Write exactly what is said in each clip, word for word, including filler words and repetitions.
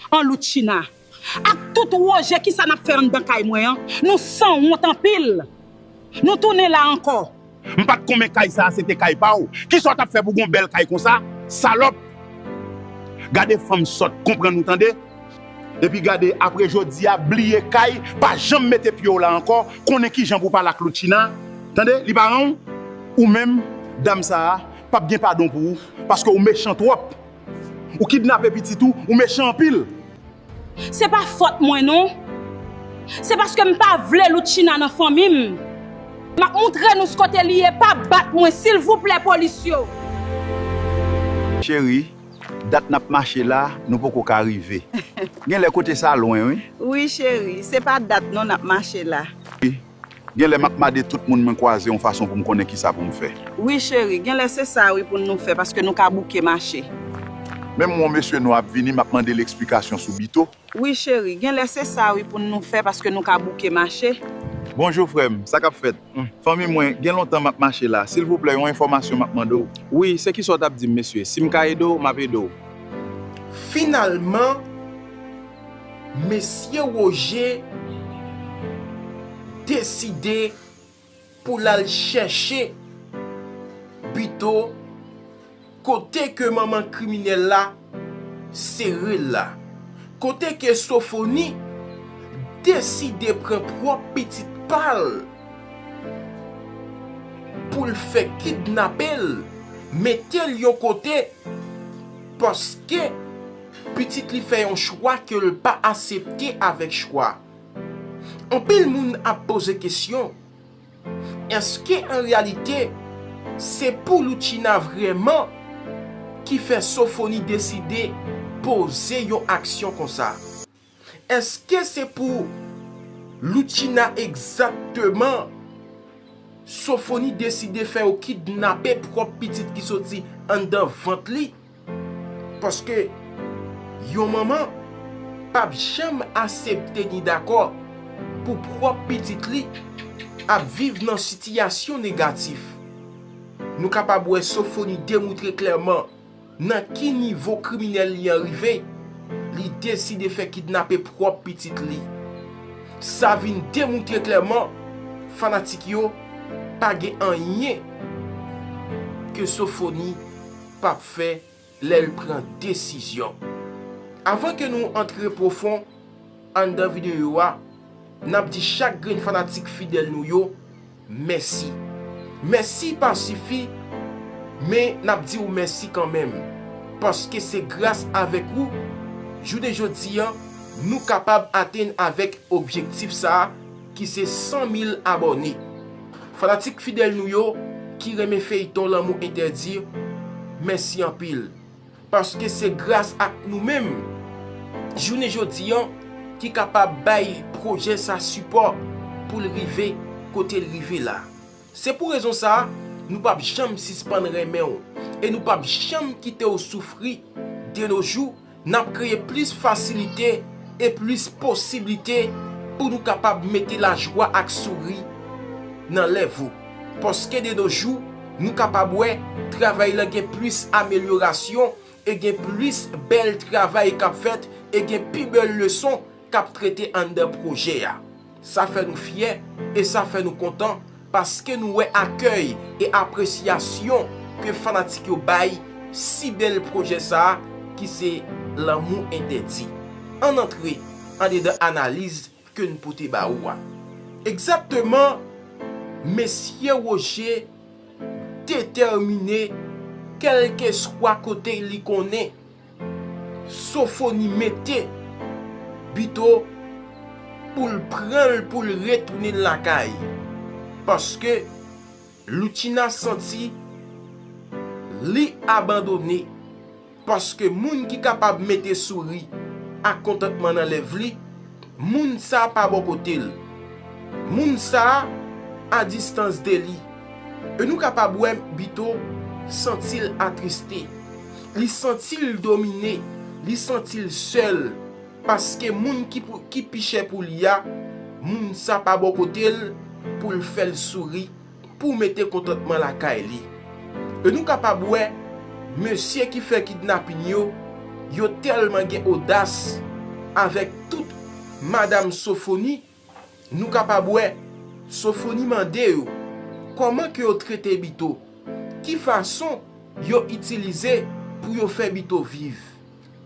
An Loutchina, ak tout Woje, kisa n ap fè anndan kay mwen an? Nou sanwont anpil. Nou tounen la ankò. M pa t konnen kay sa a se te kay pa w. Kisa w t ap fè pou gon bèl kay konsa? Salòp! Gade fanm sòt, konprann ou tande? Epi gade, apre jodi a, bliye kay, pa janm mete pye w la ankò, konnen kijan pou w pale ak Loutchina. Tande, li pa ran w? Ou menm, dam sa a, p ap gen padon pou ou, paske w mechan twòp. Ou kidnape pitit ou, ou mechan anpil. Se pa fòt mwen non. Se paske m pa vle Loutchina nan fanmi m. M ap moutre nou s kote li ye, pa bat mwen, silvouplè, polis yo. Cheri, dat n ap mache la, nou poko ka rive. Genlè kote sa lwen, wi. Wi, cheri, se pa dat non n ap mache la. Genlè m ap mande tout moun mwen kwaze yon fason pou m konnen kisa pou m fè. Wi, cheri, genlè se sa wi pou nou fè, paske nou ka bouke mache. Menm yon mesye nwa ap vini, m ap mande l eksplikasyon sou Bito. Wi, cheri, genlè se sa wi pou nou fè, paske nou ka bouke mache. Bonjou, frè m, sa k ap fèt? Fanmi mwen, gen lontan m ap mache la. Silvouplè, yon enfòmasyon m ap mande w. Wi, se kisa w t ap di m, mesye? Si m ka ede w, m ap ede w. Finalman, mesye Woje deside pou l al chèche Bito kote ke manman kriminèl la sere l la, kote ke Sofoni deside pran pwòp pitit pa l pou l fè kidnape l, mete l yon kote, paske pitit li fè yon chwa ke l pa aksepte avèk chwa. Anpil moun ap poze kesyon, èske an reyalite se pou Loutchina vrèman ki fè Sofoni deside poze yon aksyon konsa? Èske se pou Loutchina egzakteman Sofoni deside fè yo kidnape pwòp pitit ki soti anndan vant li? Paske yon manman p ap janm aksepte ni dakò pou pwòp pitit li ap viv nan sitiyasyon negatif. Nou kapab wè Sofoni demoutre klèman nan ki nivo kriminèl li an rive, li deside fè kidnape pwòp pitit li. Sa vin demoutre klèman fanatik yo pa gen anyen ke Sofoni p ap fè lè l pran desizyon. Avan ke nou antre pwofon anndan videyo a, n ap di chak grenn fanatik fidèl nou yo mèsi. Mèsi pa sifi, men n ap di w mèsi kanmenm, paske se gras avèk ou, jounen jodi a, nou kapab atenn avèk objektif sa a ki se san mil abòne. Fanatik fidèl nou yo ki renmen feyton Lanmou Entèdi, mèsi anpil. Paske se gras ak nou menm, jounen jodi a, ki kapab bay pwojè sa sipò pou l rive kote l rive la. Se pou rezon sa a, nou p ap janm sispann renmen w e nou p ap janm kite w soufri. De nos jours, n ap kreye plis fasilite e plis posiblite pou nou kapab mete lajwa ak souri nan lèv ou. Paske de nos jours, nou kapab wè travay lan gen plis amelyorasyon e gen plis bèl travay k ap fèt e gen pi bèl leson k ap trete anndan pwojè a. Sa fè nou fyè e sa fè nou kontan paske nou wè akèy e apresyasyon ke fanatik yo bay si bèl pwojè sa a ki se Lanmou Entèdi. Ann antre andedan analiz ke n pote ba ou a. Egzakteman, mesye Woje detèmine, kèlkeswa kote li konnen Sofoni mete Bito pou l pran l pou l retounen l lakay, paske Loutchina santi li abandone, paske moun ki kapab mete souri ak kontantman nan lèv li, moun sa a pa bò kote l. Moun sa a a distans de li. E nou kapab wè Bito santi l atriste. Li santi l domine. Li santi l sèl. Paske moun ki, pou, ki pi chè pou li a, moun sa pa bò kote l pou l fè l souri, pou mete kontantman lakay li. E nou kapab wè mesye ki fè kidnapin yo, yo tèlman gen odas, Avèk tout madanm Sofoni, nou kapab wè Sofoni mande yo kòman ke yo trete Bito, ki fason yo itilize pou yo fè Bito viv.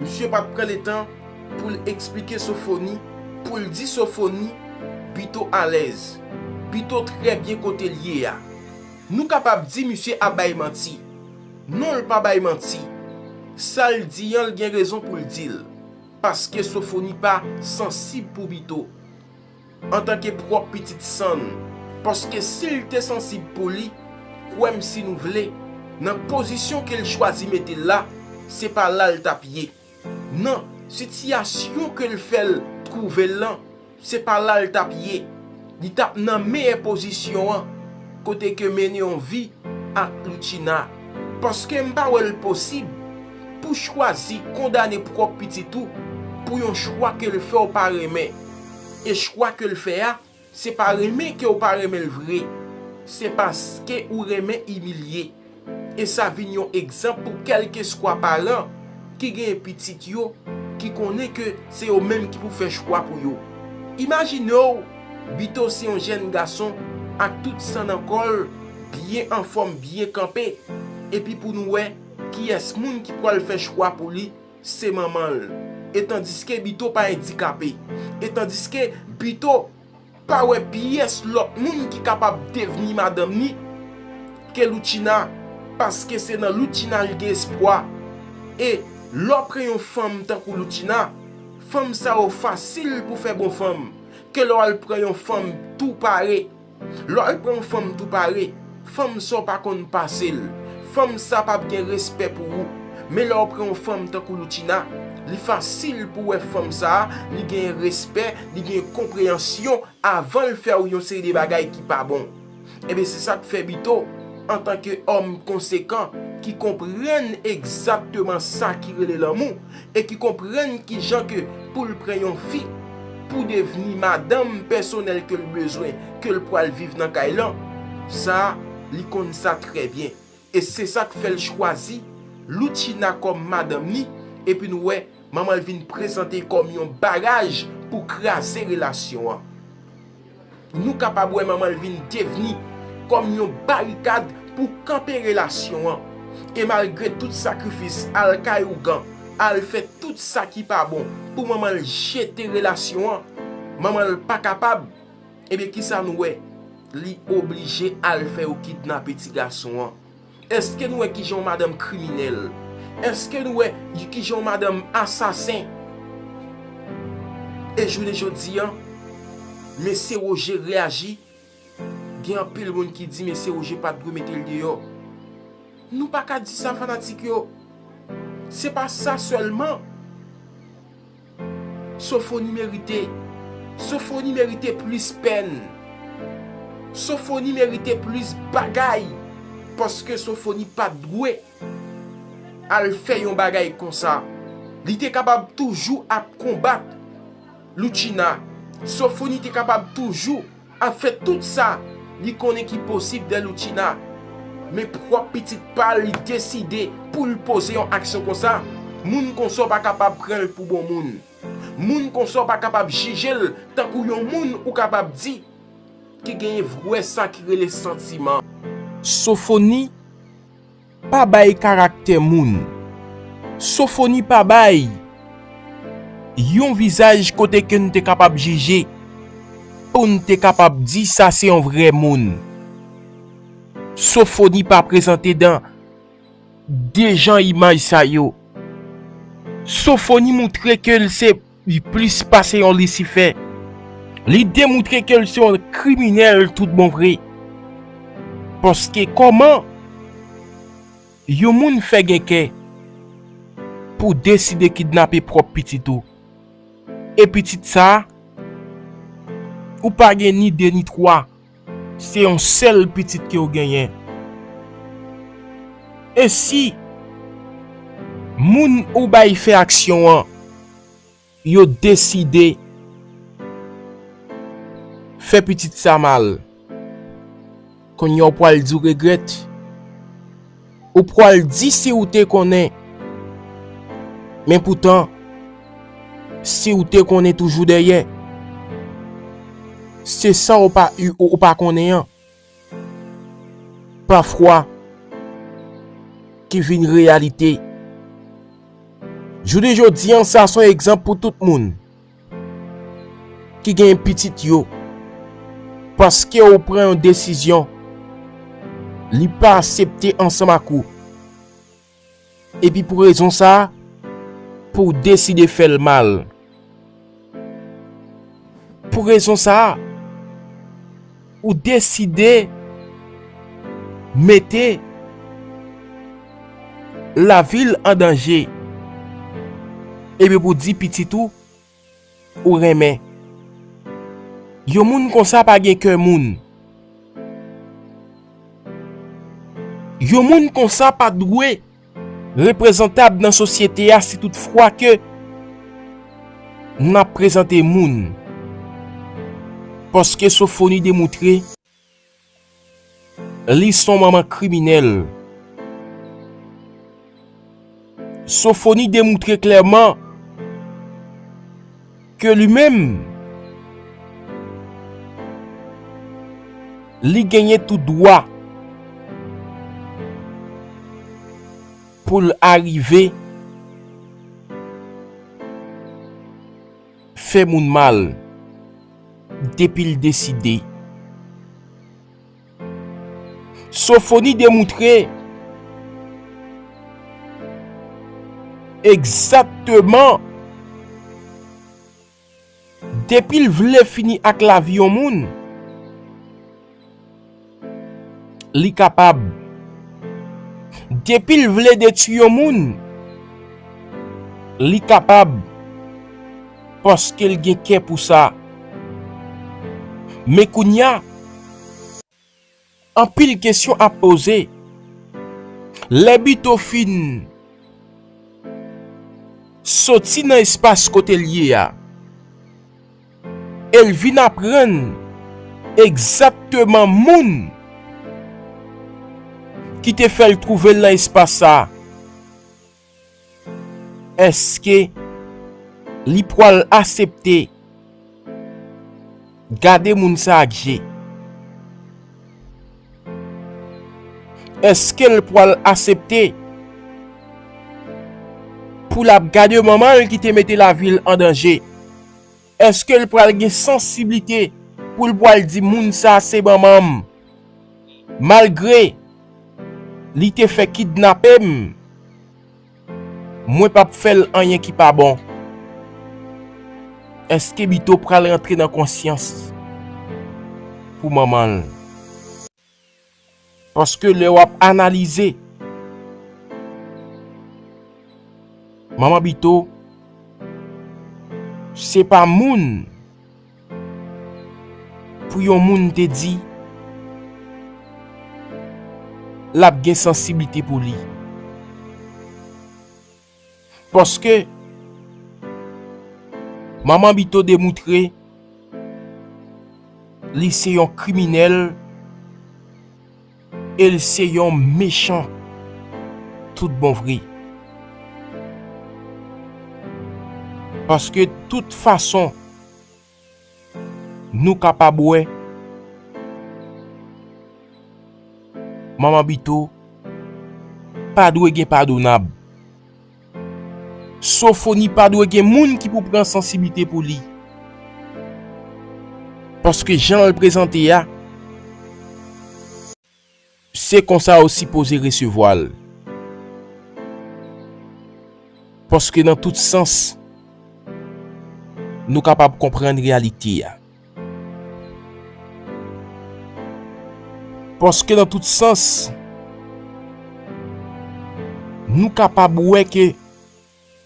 Misye pa t pran letan pou l eksplike Sofoni, pou l di Sofoni, Bito alèz, Bito trè byen kote l ye a. Nou kapab di misye ap bay manti. Non, l pa bay manti. Sa l di an, l gen rezon pou l di l. Paske Sofoni pa sansib pou Bito antanke pwòp pitit san l. Paske si l te sansib pou li, kwè m si nou vle, nan pozisyon ke l chwazi mete l la, se pa la l t ap ye. Nan sitiyasyon ke l fè l twouve l lan, se pa la l t ap ye. Li t ap nan meyè pozisyon an, kote ke mennen yon vi ak Loutchina. Paske m pa wè l posib pou chwazi kondane pwòp pitit ou pou yon chwa ke l fè w pa renmen. E chwa ke l fè a, se pa renmen ke w pa renmen l vre. Se paske ou renmen imilye. E sa vin yon egzanp pou kèlkeswa paran ki genyen pitit yo, ki konnen ke se yo menm ki pou fè chwa pou yo. Imajine w, Bito se yon jèn gason ak tout san nan kò l, byen anfòm, byen kanpe, epi pou nou wè kiyès moun ki pral fè chwa pou li, se manman l. E tandiske Bito pa andikape. E tandiske Bito pa wè pyès lòt moun ki kapab devni madanm ni ke Loutchina, paske se nan Loutchina li gen espwa. E lè w pran yon fanm tankou Loutchina, fanm sa yo fasil pou fè bon fanm, ke lè w al pran yon fanm tou pare. Lè w al pran yon fanm tou pare, fanm sa w pa konn pase l. Fanm sa p ap gen respè pou ou. Men lè w pran yon fanm tankou Loutchina, li fasil pou w wè fanm sa a, li gen respè, li gen konpreyansyon, avan l fè w yon seri de bagay ki pa bon. Ebyen, se sa k fè Bito, antanke òm konsekan, ki konprann egzakteman sa ki rele lanmou, e ki konprann kijan ke pou l pran yon fi, pou devni madanm pèsonèl ke l bezwen, ke l pral viv nan kay lan, sa, li konn sa trè byen. E se sa k fè l chwazi Loutchina kòm madanm ni, epi nou wè manman l vin prezante kòm yon baraj pou kraze relasyon an. Nou kapab wè manman l vin devni kòm yon barikad pou kanpe relasyon an. E malgre tout sakrifis, al kay ougan, al fè tout sa ki pa bon pou manman l jete relasyon an, manman l pa kapab. Ebyen, kisa nou wè? Li oblije al fè yo kidnape ti gason an. Èske nou wè kijan yon madanm kriminèl? Èske nou wè kijan yon madanm asasen? E jounen jodi an, mesye Roger reyaji. Gen anpil moun ki di mesye Roger pa t dwe mete l deyò. Nou pa ka di sa, fanatik yo. Se pa sa sèlman. Sofoni merite. Sofoni merite plis pèn. Sofoni merite plis bagay. Paske Sofoni pa t dwe al fè yon bagay konsa. Li te kapab toujou ap konbat Loutchina. Sofoni te kapab toujou ap fè tout sa li konnen ki posib dèyè Loutchina. Men pwòp pitit pa l, li deside pou l poze yon aksyon konsa. Moun konsa w pa kapab pran l pou bon moun. Moun konsa w pa kapab jije l tankou yon moun ou kapab di ki genyen vrè sa ki rele santiman. Sofoni pa bay karaktè moun. Sofoni pa bay yon vizaj kote ke n te kapab jije, pou n te kapab di sa se yon vrè moun. Sofoni pa prezante dan de jan imaj sa yo. Sofoni moutre ke l se li plis pase yon Lisifè. Li demoutre ke l se yon kriminèl tout bon vre. Paske kòman yon moun fè gen kè pou deside kidnape pwòp pitit ou? E pitit sa a, ou pa gen ni de ni twa. Se yon sèl pitit ke w genyen. E si moun ou bay fè aksyon an, yo deside fè pitit sa mal, kounye a w pral di w regrèt. Ou pral di si w te konnen. Men poutan, Si w te konnen toujou dèyè, se sa w pa, w, w pa konnen an. Pafwa, ki vin reyalite. Jounen jodi an, sa se yon egzanp pou tout moun ki gen pitit yo. Paske w pran yon desizyon, li pa aksepte ansanm ak ou. Epi pou rezon sa a, pou w deside fè l mal. Pou rezon sa a, ou deside mete lavi l an danje. Epi pou di pitit ou, ou renmen. Yon moun konsa pa gen kè moun. Yon moun konsa pa dwe reprezantab nan sosyete a si toutfwa ke n ap prezante moun. Paske Sofoni demoutre li se yon manman kriminèl. Sofoni demoutre klèman ke li menm, li genyen tout dwa pou l arive fè moun mal depi l deside. Sofoni demoutre egzakteman depi l vle fini ak lavi yon moun, li kapab. Depi l vle detwi yon moun, li kapab. Paske l gen kè pou sa. Men kounye a, anpil kesyon ap poze. Lè Bito fin soti nan espas kote l ye a, e l vin aprann egzakteman moun ki te fè l twouve l nan espas sa a, èske li pral aksepte gade moun sa ak je? Èske l pral aksepte pou l ap gade manman l ki te mete lavi l an danje? Èske l pral gen sansiblite pou l pral di moun sa se manman m? Malgre li te fè kidnape m, mwen p ap fè l anyen ki pa bon. Èske Bito pral rantre nan konsyans pou manman l? Paske lè w ap analize, manman Bito, se pa moun pou yon moun te di l ap gen sansiblite pou li. Paske manman Bito demoutre li se yon kriminèl e l se yon mechan tout bon vre. Paske tout fason nou kapab wè manman Bito pa dwe gen padonab. Sofoni pa dwe gen moun ki pou pran sansiblite pou li. Paske jan l prezante a, se konsa yo sipoze resevwa l. Paske nan tout sans, nou kapab konprann reyalite a. Paske nan tout sans, nou kapab wè ke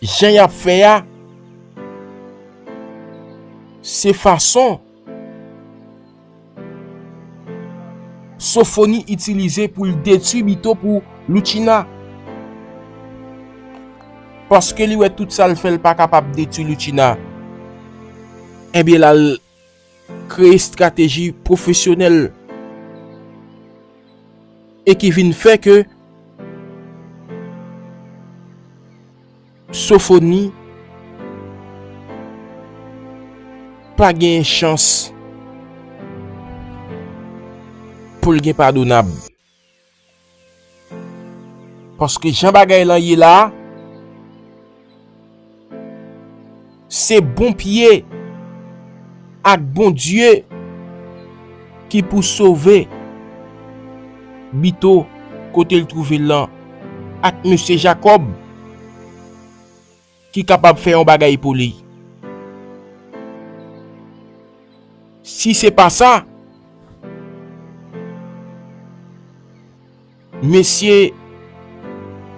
jan y ap fè a, se fason Sofoni itilize pou l detwi Bito pou Loutchina. Paske li wè tout sa l fè, l pa kapab detwi Loutchina. Ebyen, l al kreye estrateji pwofesyonèl e ki vin fè ke Sofoni pa gen chans pou l gen padonab. Paske jan bagay lan ye la a, se bon pye ak Bondye ki pou sove Bito kote l twouve l lan ak mesye Jakòb ki kapab fè yon bagay pou li. Si se pa sa, mesye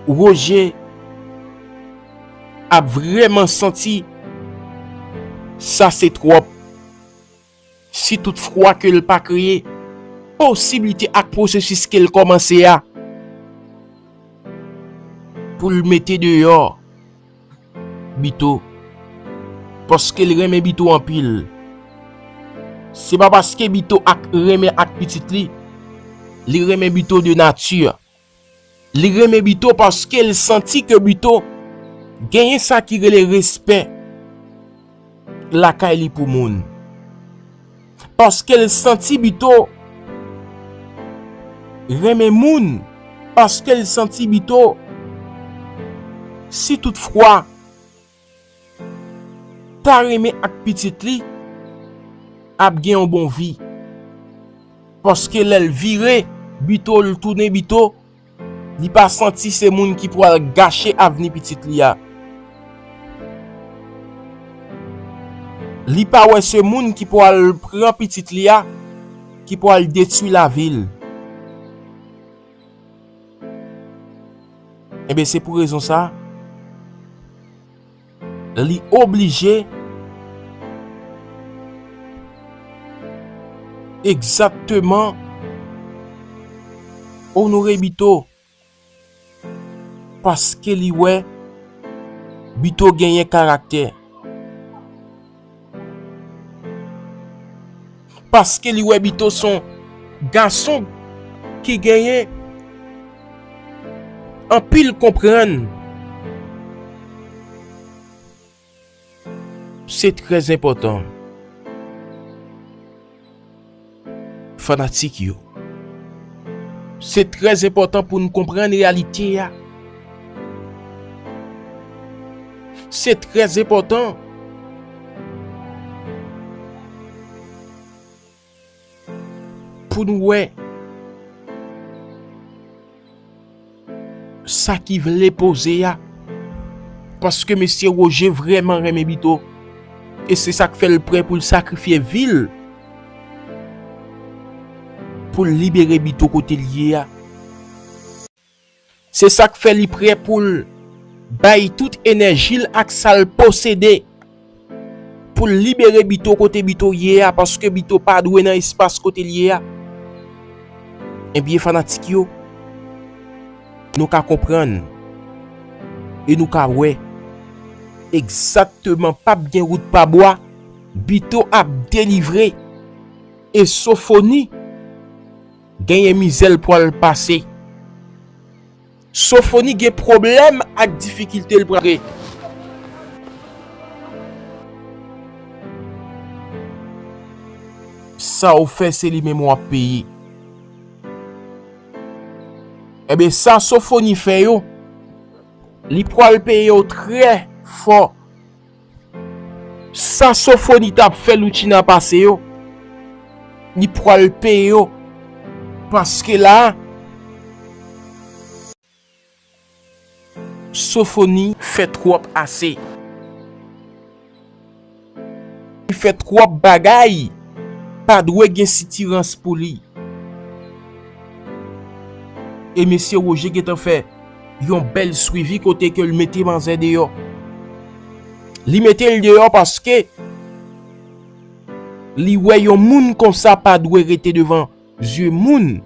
Woje ap vrèman santi sa se twòp. Si toutfwa ke l pa kreye posiblite ak pwosesis ke l kòmanse a pou l mete deyò Bito, paske l renmen Bito anpil. Se pa paske Bito ak renmen ak pitit li, li renmen Bito de nati. Li renmen Bito paske l santi ke Bito genyen sa ki rele respè lakay li pou moun. Paske l santi Bito renmen moun, paske l santi Bito, si toutfwa ta renmen ak pitit li, ap gen yon bon vi. Paske lè l vire Bito, l tounen Bito, li pa santi se moun ki pral gache avni pitit li a. Li pa wè se moun ki pral pran pitit li a, ki pral detwi lavi l. Enben, se pou rezon sa, li oblije egzakteman onore Bito, paske li wè Bito genyen karaktè. Paske li wè Bito se yon gason ki genyen anpil konprann. Se trè enpòtan, fanatik yo. Se trè enpòtan pou n konprann reyalite a. Se trè enpòtan pou n wè sa ki vle poze a. Paske mesye Woje vrèman renmen Bito. E se sa k fè l prè pou l sakrifye vi l pou l libere Bito kote l ye a. Se sa k fè li prè pou l bay tout enèji l ak sa l posede pou l libere Bito kote Bito ye a, paske Bito pa dwe nan espas kote l ye a. Ebyen, fanatik yo, nou ka konprann e nou ka wè egzakteman p ap gen wout pa bwa, Bito ap delivre e Sofoni genyen mizè l pral pase. Sofoni gen pwoblèm ak difikilte l pral. Sa w fè, se li menm w ap peye. Ebyen, sa Sofoni fè yo, li pral peye yo trè fò. Sa Sofoni t ap fè Loutchina pase yo, li pral peye yo. Paske la, Sofoni fè twòp ase. Li fè twòp bagay. Pa dwe gen sitirans pou li. E mesye Woje gentan fè yon bèl swivi kote ke l mete manzè deyò. Li mete l deyò paske li wè yon moun konsa pa dwe rete devan zye moun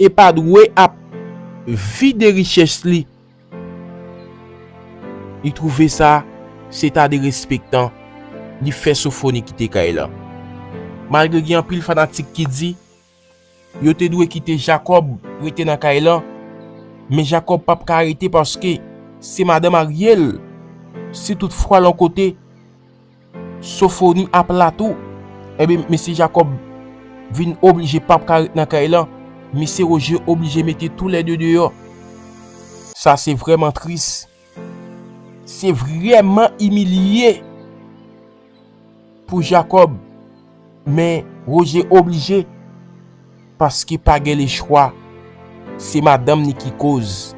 e pa dwe ap vide richès li. Li twouve sa se ta derespektan. Li fè Sofoni kite kay la. Malgre gen anpil fanatik ki di yo te dwe kite Jakòb rete nan kay lan, men Jakòb p ap ka rete paske se madanm Ariel. Si toutfwa l yon kote, Sofoni ap la tou. Ebyen, mesye Jakòb vin oblije p ap ka ret nan kay lan. Mesye Roje oblije mete toulède deyò. Sa se vrèman tris. Se vrèman imilye pou Jakòb. Men Roje oblije, paske pa gen lechwa. Se madanm ni ki koz.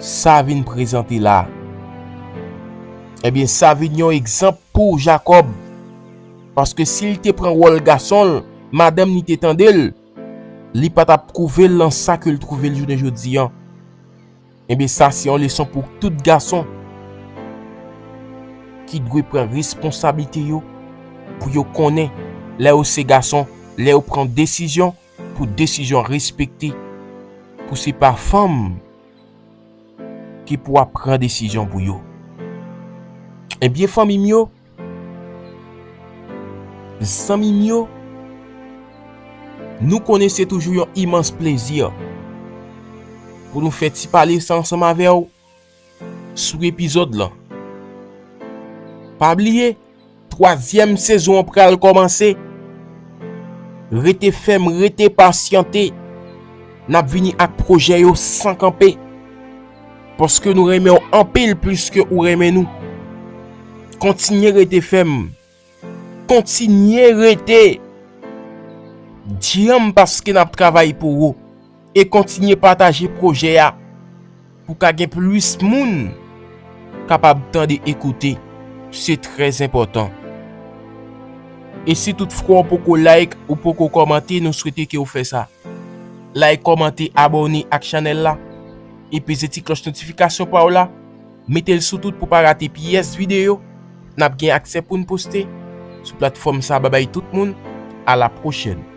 Sa vin prezante la. Ebyen, sa vin yon egzanp pou Jakòb. Paske si l te pran wòl gason l, madanm ni te tande l, li pa t ap twouve l nan sa ke l twouve l jounen jodi an. Ebyen, sa se yon leson pou tout gason ki dwe pran responsablite yo, pou yo konnen lè yo se gason, lè yo pran desizyon, pou desizyon respekte, pou se pa fanm ki pou ap pran desizyon pou yo. Ebyen, fanmi m yo, zanmi m yo, nou konnen se toujou yon imans plezi pou nou fè ti pale sa ansanm avè w sou epizòd lan. Pa bliye, twazyèm sezon an pral kòmanse. Rete fèm, rete pasyante. N ap vini ak pwojè yo san kanpe. Paske nou renmen w anpil plis ke ou renmen nou. Kontinye rete fèm. Kontinye rete dyanm paske n ap travay pou ou. E kontinye pataje pwojè a pou ka gen plis moun kapab tande, ekoute. Se trè enpòtan. E si toutfwa w poko like, ou poko kòmante, nou swete ke w fè sa. Like, kòmante, abòne ak chanèl la. E peze ti klòch notifikasyon pa w la. Mete l sou tout pou pa rate pyès videyo n ap gen aksè pou n poste sou platfòm sa. Babay tout moun. A la pwochèn.